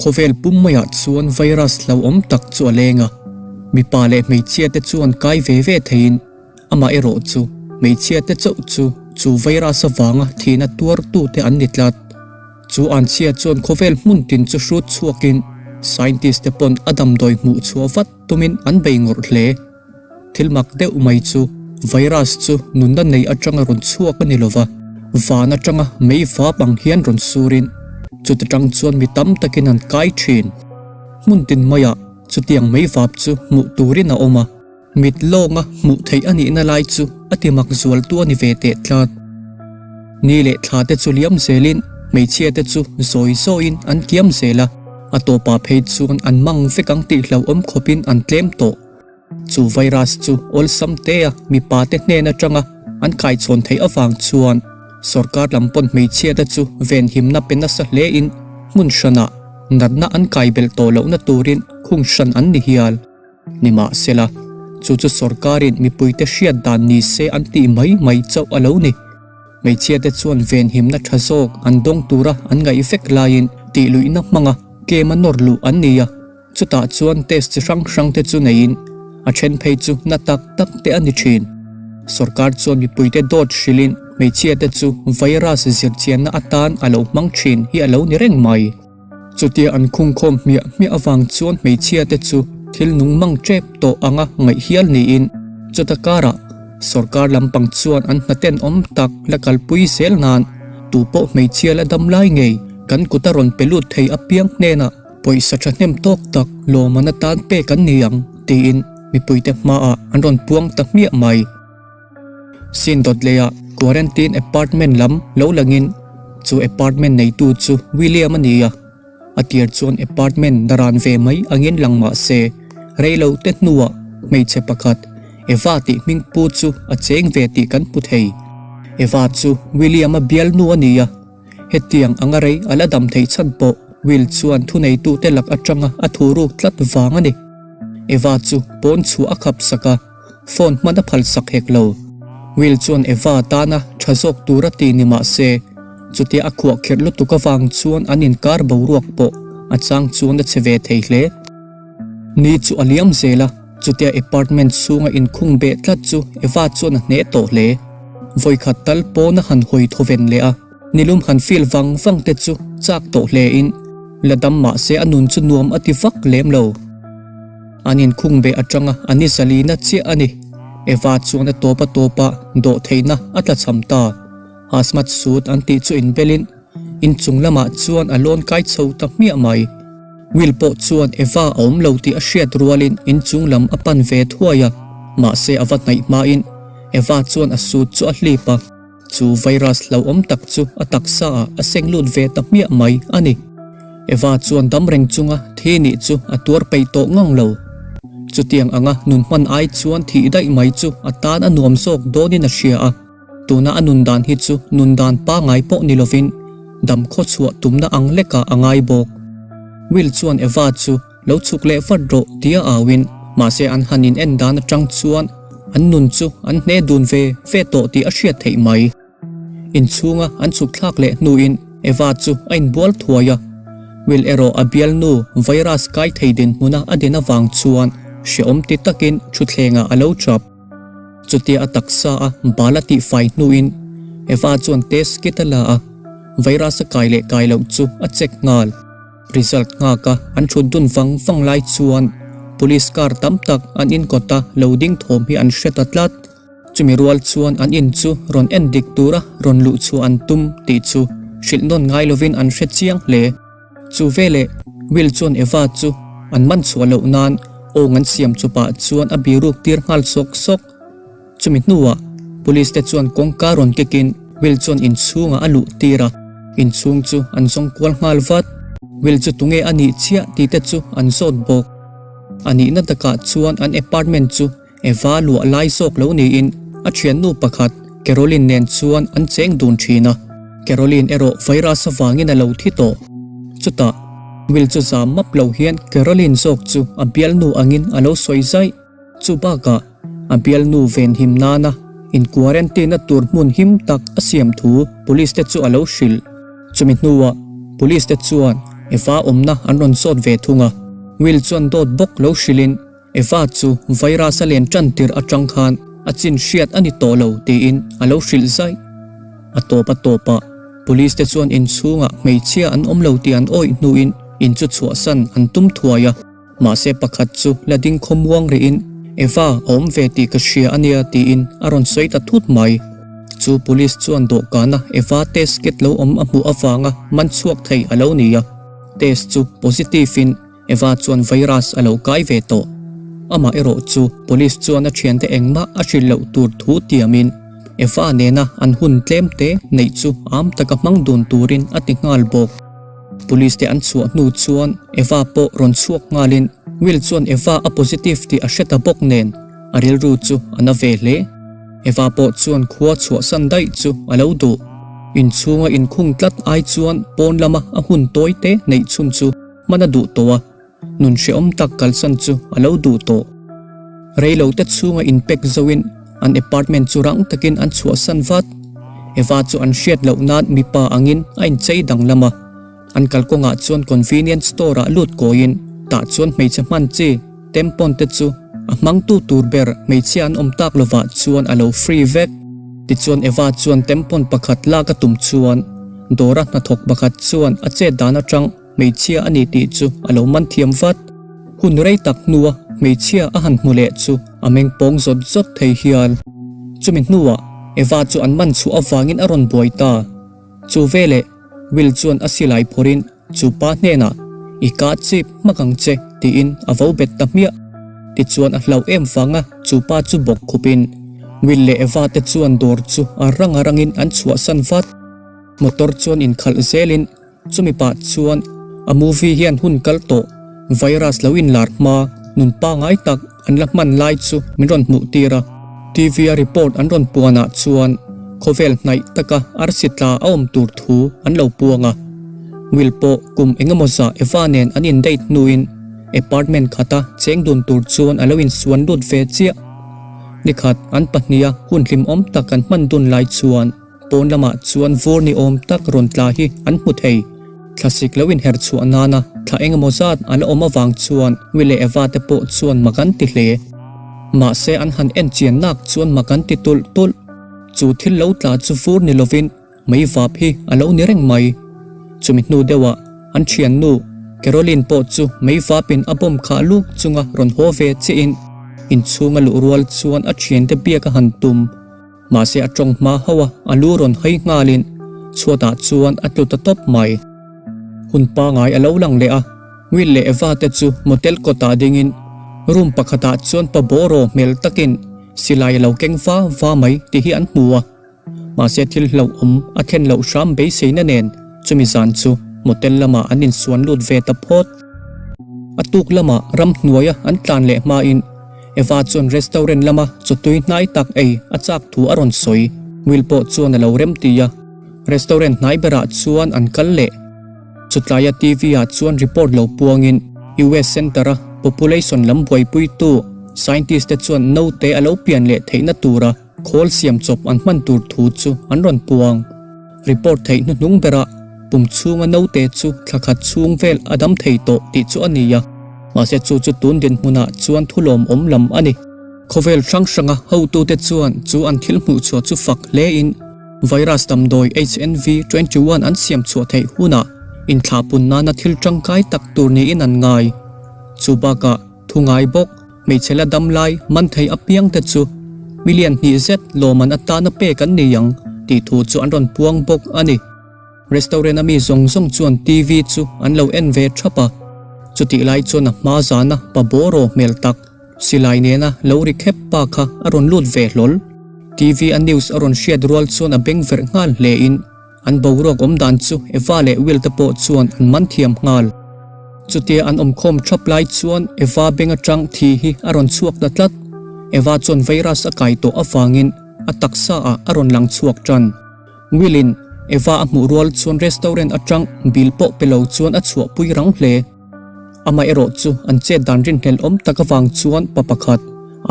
Khawvel pum maiah chuan virus hlauhawm tak chu a leng a, mipa leh hmeichhia te chuan kai ve ve theiin amah erawh chu hmeichhia te chauh chu chu virus avanga thihna tuartute an ni tlat. Chu anchhia chuan khawvel hmun tin chu hrut chhuakin scientist te pawn a damdawi hmuh chhuah vat tumin an bei ngawrh hle. Thil mak deuh mai chu virus chu nunna nei atanga rawn chhuak a ni lova, van atanga mei vap ang hian rawn surin chuta tang chuan mi tam takin an kai thin. Hmun tin maiah chutiang mei vap chu hmuh turin a awm a. Mit lawnga hmuh theih a nihna lai chu a ti mak zualtu a ni ve teh tlat. Ni leh thla te chu liam zelin hmeichhia te chu zawi zawiin an kiam zel a, a tawpah phei chuan an mang vek ang tih hlauhawm khawpin an tlem tawh. Chu virus chu awlsam tea mipa te hnen atanga an kaichhawn theih avang chuan sorkar lam pawn hmeichhia te chu venhimna pe nasa hlein hmun hranah natna an kai belh tawh lohna turin khung hran an ni hial. Nimahsela, chu chu sorkarin mipuite hriat dan ni se an tih mai mai chauh a lo ni. Hmeichhiate chuan venhimna tha zawk an dawng tura an ngaih vek laiin tihluihna hmanga kem a nawr luh an ni a, chutah chuan test chi hrang hrangte chu neiin a then phei chu na tak tak te a ni thin. Sorkar chuan mipuite dawt hrilhin hmeichhiate chu virus zirchianna atan a lo hmang thin hi a lo ni reng mai. Chutia an khungkhawm hmiah hmiah avang chuan hmeichhia te chu thil nung mang tep tawh anga ngaih hial niin chuta karah sorkar lampang chuan an hnaten awm tak la kalpui zel nan tupawh hmeichhia la dam lai ngei kan kut a rawn pe lut thei apiang hnenah pawisa thahnem tawk tak lawmman atan pek an ni ang tiin mipuite hmaah an rawn puang ta hmiah mai. Sin dawt leiah quarantine apartment lam lo langin chu apartment neitu chu William a ni a, a tir chuan apartment daran ve mai angin lang mah se rei lo te hnuah hmeichhe pakhat Eva tih hming pu chu a cheng ve tih kan hmu thei. Eva chu William-a bialnu a ni a, hetiang anga rei a la dam theih chhan pawh Will chuan thuneitute lak atanga a thuruk tlat vang a ni. Eva chu pawn chhuah a khap sak a. Phone hman a phal sak hek lo. Will chuan Eva tana tha zawk tur a ti ni mah se, chutia a khuah kherh lutuk avang chuan an inkar boruak pawh a chang chuan a che ve thei hle. Ni chu a liam zel a, chutia apartment chhunga inkhung beh tlat chu Eva chuan a hneh tawh hle. Vawikhat tal pawn a han hawi thawven leh a, nilum han feel vang vang te chu chak tawh hle in la dam mah se a nun chu nuam a ti vak lem lo. An inkhung beh atanga a ni zalina chiah a ni. Eva chuan a tawp a tawpa dawh theihna a tlachham ta. Hazmat suit an tih chu inbelin inchung lamah chuan a lawn kai chho ta hmiah mai. Will pawh chuan Eva a awm lo tih a hriat rualin inchung lam a pan ve thuai a, mahse a va hnaih hmain Eva chuan a suit chu a hlip a. Chu virus hlauhawm tak chu a taksa ah a seng lut ve ta hmiah mai a ni. Eva chuan dam reng chunga thi nih chu a tuar peih tawh ngang lo. Chutiang anga nun hman ai chuan thih daih mai chu a tan a nuam zawk dawnin a hria a. Tuna a nun dan hi chu nun dan pangai pawh ni lovin dam khaw chhuah tumna ang lekah a ngai bawk. Will chuan Eva chu Lo chhuk leh vat rawh tia auin mahse an han in en dan atang chuan an nun chu an hne dun ve ve tawh tih a hriat theih mai. Inchhunga an chhuk thlak leh hnuin Eva chu a inbual thuai a, Will erawh a bialnu virus kai thei dinhmuna a din avang chuan hrehawm ti takin thutthlengah a lo chap. Chutia a taksa a bal a tihfai hnuin Eva chuan test kit a la a, virus a kai leh kai loh chu a check nghal. Result nghak a an thut dun vang vang lai chuan police car tam tak an in kawt a lo ding thawm hi an hre ta tlat. Chumi rual chuan an in chu rawn en dik tura rawn luh chhuah an tum tih chu hrilh nawn ngai lovin an hre chiang hle. Chu veleh Will chuan Eva chu an man chhuah loh nan awng an siam chupah chuan a biruk tir nghal sawk sawk. Chumi hnuah police te chuan kawngka rawn kekin Will chuan inchhungah a luh tir a, inchhung chu an zawng kual nghal vat. Will chu tunge a nih chiah tih te chu an zawt bawk. A nihna takah chuan an apartment chu Eva luah lai zawk lo niin a thiannu pakhat Caroline nen chuan an cheng dun thin a. Caroline erawh virus avangin a lo thi tawh. Chutah, Will chu zam map lo hian Caroline zawk chu a bialnu angin a lo sawi zaih. Chu bakah, a bialnu venhim nana in quarantine-na tur hmun him tak a siam thu police te chu a lo hrilh. Chumi hnuah police te chuan Eva awmna an rawn zawt ve thung a. Will chuan dawt bawk lo hrilhin Eva chu virus a len tan tirh atang khan a chin hriat a ni tawh lo tiin a lo hrilh zaih. A tawp a tawpah police te chuan inchhungah hmeichhia an awm lo tih an awih hnuin in chu chhuahsan an tum thuai a. Mahse pakhat chu la ding khawmuang rihin Eva a awm ve tih ka hria a nia tiin a rawn sawi ta thut mai. Chu police chuan dawhkana Eva test kit lo awm a hmuh avanga man chhuak thei a lo ni a, test chu positive in Eva chuan virus a lo kai ve tawh. Amah erawh chu police chuan a thiante engmah a hrilh loh tur thu tiamin Eva nena an hun tlem te neih chu am taka hmang dun turin a ti nghal bawk. Police te an chhuah hnu chuan Eva pawh rawn chhuak nghalin Will chuan Eva a positive tih a hre ta bawk nen a rilru chu a na ve hle. Eva pawh chuan khua chhuahsan daih chu a lo duh. Inchhunga inkhung tlat ai chuan pawn lama a hun tawi te neih chhun chu hman a duh tawh a, nun hrehawm tak kalsan chu a lo duh tawh. Reilo te chhunga inpek zoin an apartment chu rang takin an chhuahsan vat. Eva chu an hriat loh nan mipa angin a inchei danglam a, an kalkawngah chuan convenience store ah lut kawiin tah chuan hmeichhe hman chi tampon te chu a hmangtu tur ber hmeichhia an awm tak lovah chuan a lo free vek. Tichuan Eva chuan tampon pakhat lak a tum chuan dawra hnathawk pakhat chuan a chet dan atang Hmeichhia a ni tih chu a lo man thiam vat. Hun rei tak hnua hmeichhia a han hmu leh chu a meng pawng zawt zawt thei hial. Chumi hnuah Eva chu an man chhuah avangin a rawn buai ta. Chu veleh Will chuan a silai phawrhin chu pa hnenah, I kah chip hmak ang che tiin a vo bet ta hmiah. Tichuan a hlauh em vanga chu pa chu bawk khupin Will leh Eva te chuan dawr chu a rang a rangin an chhuahsan vat. Motor chuan inkhalh zelin Chumi pah chuan a movie hian hun kal tawh virus lo inlar hma nun pangai tak an la hman lai chu min rawn hmuh tir a. TV a report an rawn puan ah chuan khawvel hnaih taka arsi tla a awm tur thu an lo puang a. Will pawh kum engemaw zah Eva nen an in date hnuin apartment khata cheng dun tur chuan a lo insuan lut ve chiah. Nikhat an pahniha hun hlimawm tak an hman dun lai chuan Pawn lamah chuan vur ni awm tak rawn tla hi an hmu thei. Thlasik lo inher chhuah nana thla engemaw zat a la awm avang chuan Will leh Eva te pawh chuan mak an ti hle. Mahse an han en chian nak chuan mak an ti tulh tulh. Chu thil lo tla chu vur ni lovin mei vap hi a lo ni reng mai. Chumi hnu deuhah an thiannu Caroline pawh chu mei vapin a bomb khah luk chunga rawn haw ve chiahin inchhunga luh rual chuan a thiante biak a han tum. Mahse a tawng hma hauh a, a lu rawn hawi nghalin chhuatah chuan a tlu ta tawp mai. Hun pangai a lo lang leh a, Will leh Eva te chu motel kawtah dingin room pakhatah chuan pa bawraw hmel takin silai a lo keng va va mai tih hi an hmu a. Mahse thil hlauhawm a thlen loh hram beiseina nen chumi zan chu motel lamah an insuan lut ve ta phawt. A tuk lamah ramhnuaia an tlan leh hmain Eva chuan restaurant lama chawtui hnai tak ei a chak thu a rawn sawi. Will pawh chuan a lo rem ti a, restaurant hnai berah chuan an kal leh. Chutlaia TV ah chuan report lo puangin US Center-a population lam buaipuitu scientist te chuan naute a lo pian leh theihna tura khawl siam chawp an hman tur thu chu an rawn puang. Report theih hnuhnung berah pum chhunga naute chu thla khat chhung vel a dam thei tawh tih chu a ni a, mahse chu chu tun dinhmunah chuan thu lawmawm lam a ni. Khawvel hrang hranga hotute chuan chu an thil hmuh chhuah chu fak hlein virus damdawi HNV 21 an siam chhuah theih hunah inthlahpun nana thil tangkai tak tur niin an ngai. Chu bakah thu ngai bawk. Hmeichhe la dam lai man thei apiang te chu million hnih zet lawm an atana pek an ni ang tih thu chu an rawn puang bawk a ni. Restaurant a mi zawng zawng chuan TV chu an lo en ve thap a, chutih lai chuan a hma zana pa bawraw hmel tak silai nena lo ri khep pa kha a rawn lut ve hlawl. TV a news a rawn hriat rual chuan a beng verh nghal hle in, An boruak awm dan chu Eva leh Will te pawh chuan an man thiam nghal. Chutia an awmkhawm thap lai chuan Eva beng atang thi hi a rawn chhuak ta tlat. Eva chuan virus a kai tawh avangin a taksa ah a rawn lang chhuak tan. Will in Eva a hmuh rual chuan restaurant atang bill pawh pe lo chuan a chhuahpui rang hle. Amaherawh chu an chet dan rinhlelh awm tak avang chuan pa pakhat,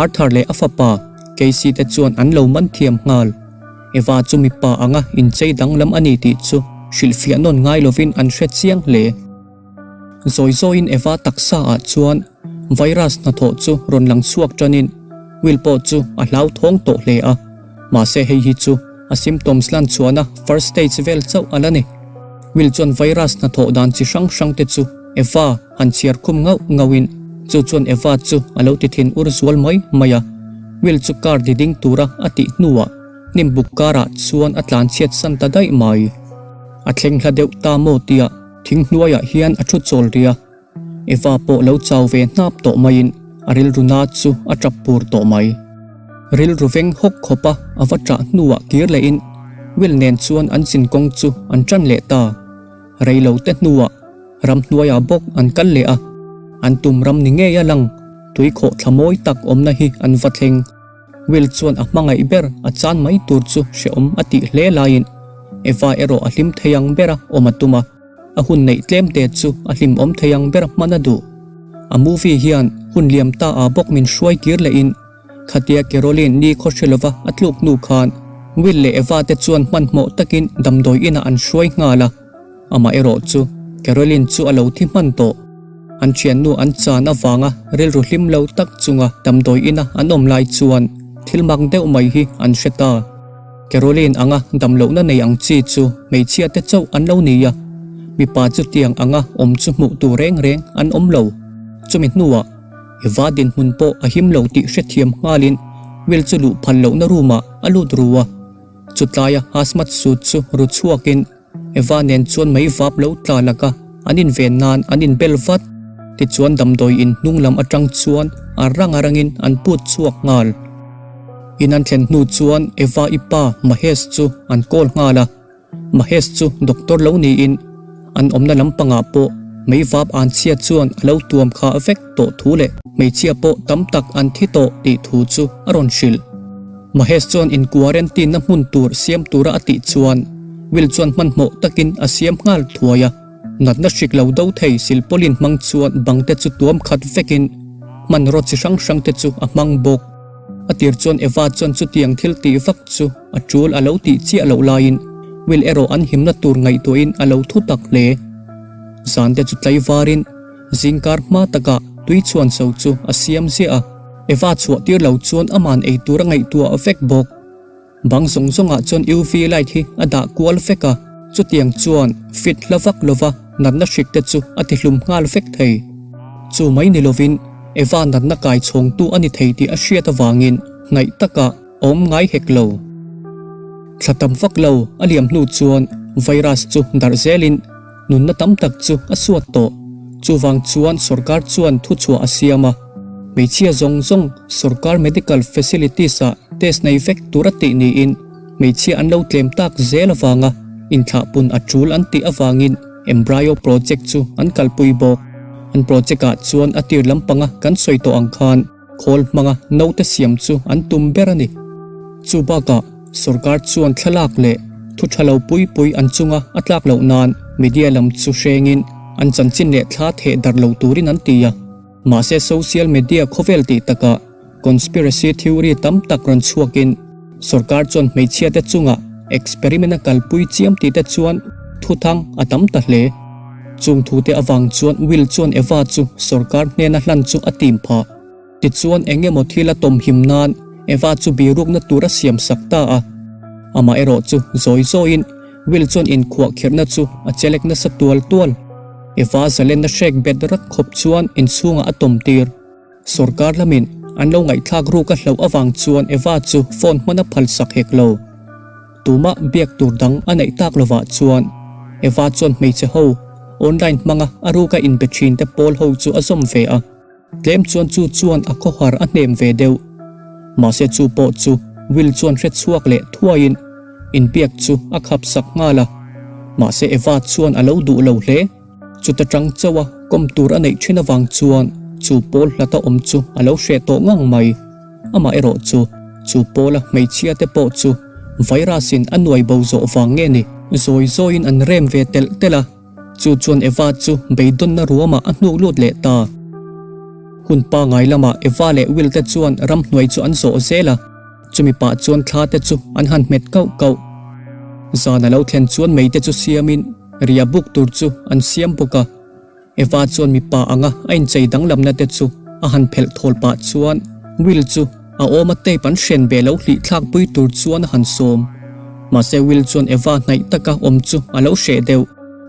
Arthur leh a fapa, Casey te chuan an lo man thiam nghal. Eva chu mipa anga inchei danglam a ni tih chu hrilhfiah nawn ngai lovin an hre chiang hle. Zawi zawiin Eva taksa ah chuan virus hnathawh chu rawn lang chhuak tanin Will pawh chu a hlauthawng tawh hle a, mahse hei hi chu a symptoms lan chhuahna first stage vel chauh a la ni. Will chuan virus hnathawh dan chi hrang hrang te chu Eva han chhiar khum ngauh ngauhin chu chuan Eva chu a lo ti thin ur zual mai mai a, Will chu car di ding tura a tih hnuah hnim buk karah chuan a tlan chhiat san ta daih mai. A thleng hla deuh ta maw tia thing hnuaiah hian a thu chawl ri a, Eva pawh lo chau ve hnap tawh maiin a rilru na chu a tap pur tawh mai. Rilru veng hawk khawp a a va ṭah hnuah kir lehin Will nen chuan an zin kawng chu an ṭan leh ta. Rei lo te hnuah ramhnuaiah bawk an kal leh a, an tum ram ni ngei a lang tuikhawh thla mawi tak awmna hi an va thleng. Will chuan a hmangaih ber a chan mai tur chu hrehawm a tih hle laiin Eva erawh a hlim thei ang bera awm a tum a. A hun neih tlem te chu a hlimawm thei ang ber hman a duh. A movie hian hun liam ta ah bawk min hruai kir leh in khatia Caroline ni khaw hre lova a tluk hnu khan Will leh Eva te chuan hmanhmawh takin damdawi inah an hruai nghal a, amah erawh chu Caroline chu a lo thi hman tawh. An thiannu an chan avanga rilru hlim lo tak chunga damdawi ina an awm lai chuan thil mak deuh mai hi an hre ta. Caroline anga damlohna nei ang chi chu hmeichhia te chauh an lo ni a, mipa chutiang anga awm chu hmuh tur reng reng an awm lo. Chumi hnuah Eva dinhmun pawh a him lo tih hrethiam nghalin Will chu luh phal lohna room ah a lut ru a, chutlaia hazmat suit chu ru chhuakin Eva nen chuan mei vap lo tla laka an inven nan an inbel vat. Tichuan damdawi in hnung lam atang chuan a rang a rangin an put chhuak nghal. In an thlen hnu chuan Eva i pa Mahesh chu an call nghal a. Mahesh chu doctor lo niin an awmna lampangah pawh mei vap an chhia chuan a lo tuam khah vek tawh thu leh hmeichhia pawh tam tak an thi tawh tih thu chu a rawn hrilh. Mahesh chuan in quarantine na hmun tur siam tura a tih chuan Will chuan hmanhmawh takin a siam nghal thuai a, natna hrik lo do thei silpawlin hmang chuan bang te chu tuam khat vekin hmanraw chi hrang hrang te chu a hmang bawk. A tir chuan Eva chuan chutiang thil tih vak chu a tul a lo tih chiah loh laiin Will erawh an himna tur ngaihtuahin a lo thu tak hle. Zan te chu tlaivarin zingkar hma takah tui chhuan so chu a siam ziah a, Eva chhuah tir lo chuan aman ei tur a ngaihtuah vek bawk. Bang zawng zawngah chuan UV light hi a dah kual vek a, chutiang chuan fit hla vak lova natna hrik te chu a ti hlum nghal vek thei. Chu mai ni lovin Eva natna kai chhawngtu a ni thei tih a hriat avangin hnaih takah a awm ngai hek lo. Thla tam vak lo a liam hnu chuan virus chu darh zelin Nunna tam tak chu a suat tawh. Chuvang chuan sorkar chuan thuchhuah a siam a, hmeichhia zawng zawng sorkar medical facilities ah test nei vek tur a tih niin hmeichhia an lo tlem tak zel avanga inthlahpun a tul an tih avangin Embryo project chu an kalpui bawk. An project ah chuan a tir lampanga kan sawi tawh ang khan, Khawl hmanga naute siam chu an tum ber a ni. Chu bakah sorkar chuan thlalak leh thu tha lo pui pui an chunga a tlak loh nan media lam chu hrengin an chanchin leh thla theh darh lo turin an ti a. Mahse social media khawvel tih takah conspiracy theory tam tak rawn chhuakin sorkar chuan hmeichhia te chungah experiment a kalpui chiam tih te chuan thuthang a tam ta hle. Chung thute avang chuan Will chuan Eva chu sorkar hnena hlan chu a tim phah. Tichuan eng emaw thil a tawm him nan Eva chu birukna tur a siam sak ta a. Amah erawh chu zawi zawiin Will chuan inkhuah khirhna chu a chelek nasa tual tual. Eva zalenna hrek bet rak khawp chuan inchhungah a tawm tir. Sorkar lamin an lo ngaihthlak ruk a hlauh avang chuan Eva chu phone hman a phal sak hek lo. Tumah biak tur dang a neih tak lovah chuan Eva chuan hmeichhe ho online hmanga a ruka inbe thin te pawl ho chu a zawm ve a, tlem chuan chu chuan a khawhar a hnem ve deuh. Mahse chu pawh chu Will chuan hre chhuak leh thuaiin inbiak chu a khap sak nghal a, mahse Eva chuan a lo duh lo hle. Chuta tang chauh a kawm tur a neih thin avang chuan chu pawl hlata awm chu a lo hreh tawh ngang mai. Amah erawh chu, chu pawla hmeichhia te pawh chu virus in a nuai bo zawh vang nge ni? Zawi zawiin an rem ve telh telh a, chu chuan Eva chu beidawnna ruamah a hnuk lut leh ta. Hun pangai lamah Eva leh Will te chuan ramhnuai chu an zawh zel a. Chumi pah chuan thla te chu an han hmet kauh kauh. Zan a lo thlen chuan mei te chu siamin ria buk tur chu an siam bawk a. Eva chuan mipa anga a inchei danglamna te chu a han phelh thawl pah chuan Will chu a awma tape an hren ve lo hlih thlak pui tur chuan a han sawm. Mahse Will chuan Eva hnaih taka awm chu a lo hreh deuh.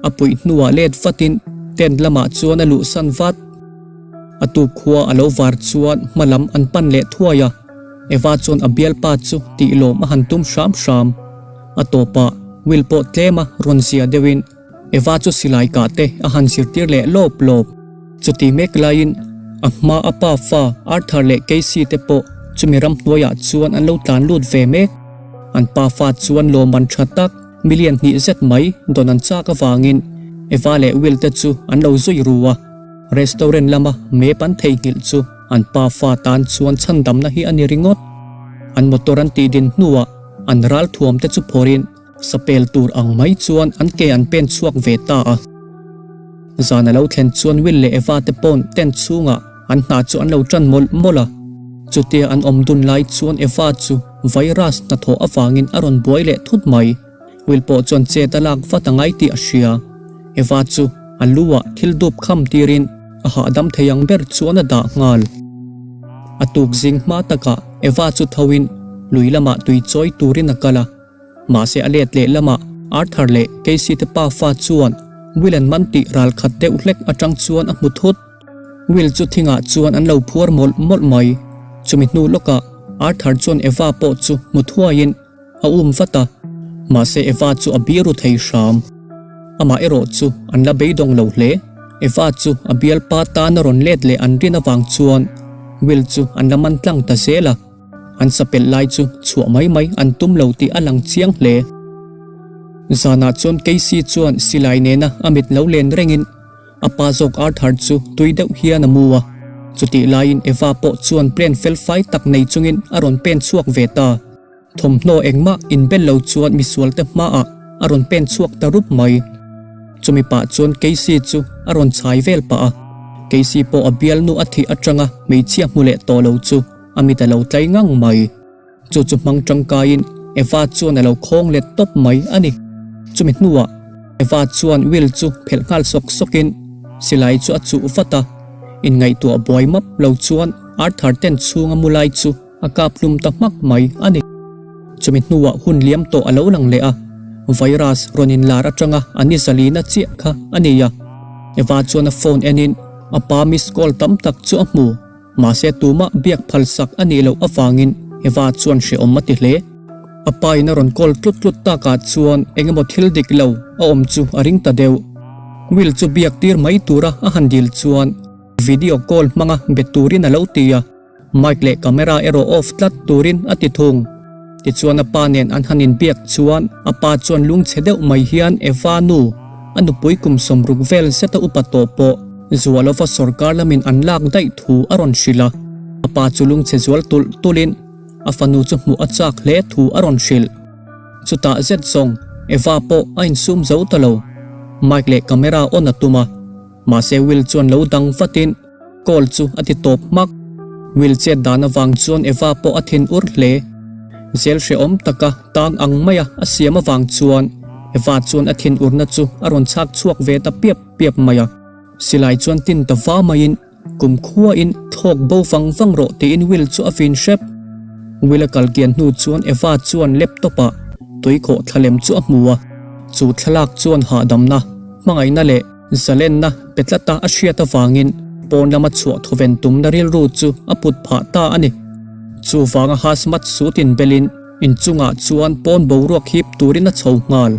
A puih hnuah let vatin tent lamah chuan a luhsan vat. A tuk khua a lo var chuan hma lam an pan leh thuai a. Eva chuan a bialpa chu tih lawm a han tum hram hram. A tawpah Will pawh tlema rawn zia deuhin Eva chu silai kah te a han zirtir leh lawp lawp. Chuti mek laiin a hma a pa fa Arthur leh Casey te pawh chumi ramhnuaiah chuan an lo tlan lut ve mek. An pa fa chuan lawmman tha tak million hnih zet mai dawn an chak avangin Eva leh Will te chu an lo zui ru a. Restaurant lama map an theihnghilh chu an pa fa tan chuan chhandamna hi a ni ringawt. An motor an tih din hnuah an ral thuam te chu phawrhin sapel tur ang mai chuan an ke an pen chhuak ve ta a. Zan a lo thlen chuan Will leh Eva te pawn tent chhungah an hna chu an lo tan mawlh mawlh a. Chutia an awm dun lai chuan Eva chu virus hnathawh avangin a rawn buai leh thut mai. Will pawh chuan chet a lak vat a ngai tih a hria. Eva chu a lu ah thil dup kham tirin a hahdam thei ang ber chuan a dah nghal. A tuk zing hma takah Eva chu tho in lui lamah tui chawi turin a kal a. Mahse a let leh lamah Arthur leh Casey te pafa chuan Will an man tih ral khat deuh hlek atang chuan a hmu thut. Will chu thingah chuan an lo phuar mawlh mawlh mai. Chumi hnu lawkah Arthur chuan Eva pawh chu hmu thuaiin A um vat a, mahse Eva chu a biru thei hram. Amah erawh chu an la beidawng lo hle. Eva chu a bialpa tan a rawn let leh an rin avang chuan Will chu an la man tlang ta zel a, an sapelh lai chu chhuah mai mai an tum lo tih a lang chiang hle. Zanah chuan Casey chuan silai nena a mit lo len rengin A pa zawk Arthur chu tui deuh hian a mu a, chutih laiin Eva pawh chuan plan fel fai tak nei chungin a rawn pen chhuak ve ta. Thawmhnaw engmah inbel lo chuan misualte hmaah a rawn pen chhuak ta rup mai. Chumi pah chuan Casey chu a rawn chhai vel pah a, Casey pawh a bialnu a thih atanga hmeichhia hmu leh tawh lo chu a mit a lo tlai ngang mai. Chu chu hmang tangkaiin Eva chuan a lo khawng let tawp mai a ni. Chumi hnuah Eva chuan Will chu phelh nghal sawk sawkin silai chu a chuh vat a, inngaihtuah buai map lo chuan Arthur tent chhunga mu lai chu a kap hlum ta hmak mai a ni. Chumi hnuah hun liam tawh a lo lang leh a, virus rawn inlar atanga a ni zalina chiah kha a ni a. Eva chuan a phone enin a pa miss call tam tak chu a hmu. Mahse tumah biak phal sak a nih loh avangin Eva chuan hrehawm a ti hle. A pa in a rawn call tlut tlut takah chuan eng emaw thil dik lo a awm chu a ring ta deuh. Will chu biak tir mai tura a han dil chuan video call hmanga be turin a lo ti a, mic leh camera erawh off tlat turin a ti thung. Tichuan a pa nen an han inbiak chuan a pa chuan lungchhe deuh mai hian Eva nu, a nupui kum 60 vel zeta upa tawh pawh zual lova sorkar lamin an lak daih thu a rawn hrilh a. A pa chu lungchhe zual tulh tulhin a fanu chu hmuh a chak hle thu a rawn hrilh. Chutah zet zawng Eva pawh a insum zo ta lo. Mic leh camera on a tum a, mahse Will chuan lo dang vatin, Call chu a ti tawp hmak. Will chet dan avang chuan Eva pawh a thin ur hle. Zel hrehawm taka tang ang maia a siam avang chuan Eva chuan a thin urna chu a rawn chhak chhuak ve ta piap piap mai a. Silai chuan tin ta va maiin kum khuain thlawk bo vang vang rawh tiin Will chu a vin hrep. Will a kal kian hnu chuan Eva chuan laptop ah tuikhawh thlalem chu a hmu a. Chu thlalak chuan hahdamna, hmangaihna leh Zalenna pe tlata a hriat avangin pawn lama chhuah thawven tumna rilru chu a put phah ta a ni. Chuvanga hazmat suit inbelin inchungah chuan pawn boruak hip turin a chho nghal.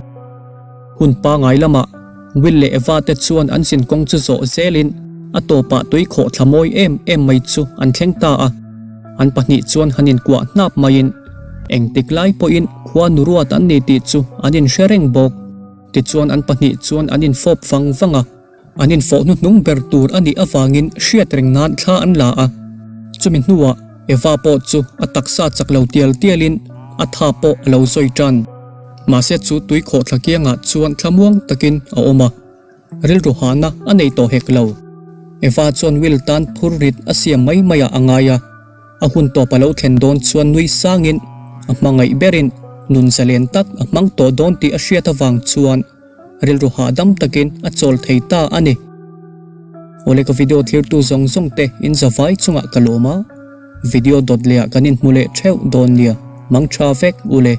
Hun pangai lamah Will leh Eva te chuan an zinkawng chu zawh zelin a tawpah tui khawh thla mawi em em mai chu an thleng ta a. An pahnih chuan han inkuah hnap maiin engtik lai pawhin khua nu ruat an ni tih chu an inhre reng bawk. Tichuan an pahnih chuan an infawp vang vang a. An infawh hnuhnung ber tur a nih avangin hriat reng nan thla an la a. Chumi hnuah Eva pawh chu a taksa chak lo tial tialin a tha pawh a lo zawi tan. Mahse chu tui khawhthla kiangah chuan thlamuang takin a awm a. Rilru hahna a nei tawh hek lo. Eva chuan Will tan phur rit a siam mai maiah a ngai a. A hun tawp a lo thlen dawn chuan nui sangin a hmangaih berin nun zalen tak a hmang tawh dawn tih a hriat avang chuan rilru hahdam takin a chawl thei ta a ni. Awle ka video thlirtu zawng zawng te in zavai chungah ka lawm a, video dawt lehah kan inhmu leh theuh dawn nia, mang tha vek ule.